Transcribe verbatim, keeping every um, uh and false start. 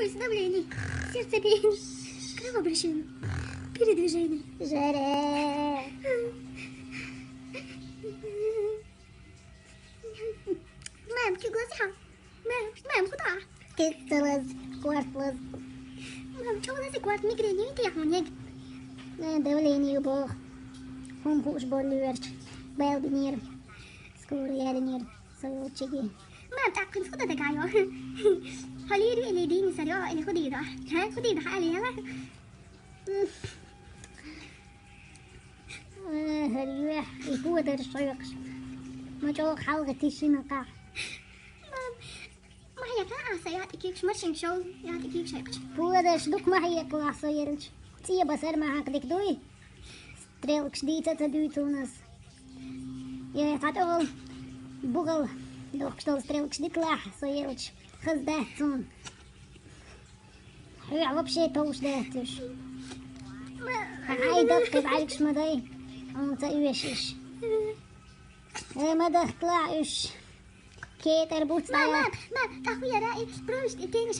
Пульс, давление, сердцебиение, кровообращение, передвижение. Жаре. Мам, кӀел лазий хьо? Мам, мам, худа? Киццалаз, квартлаз. Мам, чӀоагӀа лазий кварт, мигрень юй те яхмунег? Э, давление бох. Хум хуш боллерч. Белбинер. Скоро яринер. Сойолчиги. Мам, тӀаккхин худа дагайо? Холири или дини сарё, или худида? Ха, худида, ха, или яла? Э, хӀарюе, и хӀу дар шойгӀаш. Ма чӀоагӀа хьалгӀа тишина къа. Мам, ма яка аса я тӀекийкш, машин шоу, я тӀекийкш айкш. Пула даш дук ма хьекла аса ерилч. ЦӀия басар ма хьакъ дик дуй. Стрелкш дийца ца дуйца у нас. Я, я, тӀатӀогӀал бугал дохкш дол стрелкш диклахь со ерилч. Хазда цун. ХӀуьхь вообще товш даьтташ. Хьай даккхи бӀаргаш ма дай, хьуна ца оьшиш. Э, ма дахтла уьш. Кетар буц Мам, даят. Мам, мам, тӀаккха яра и бровишт и тениш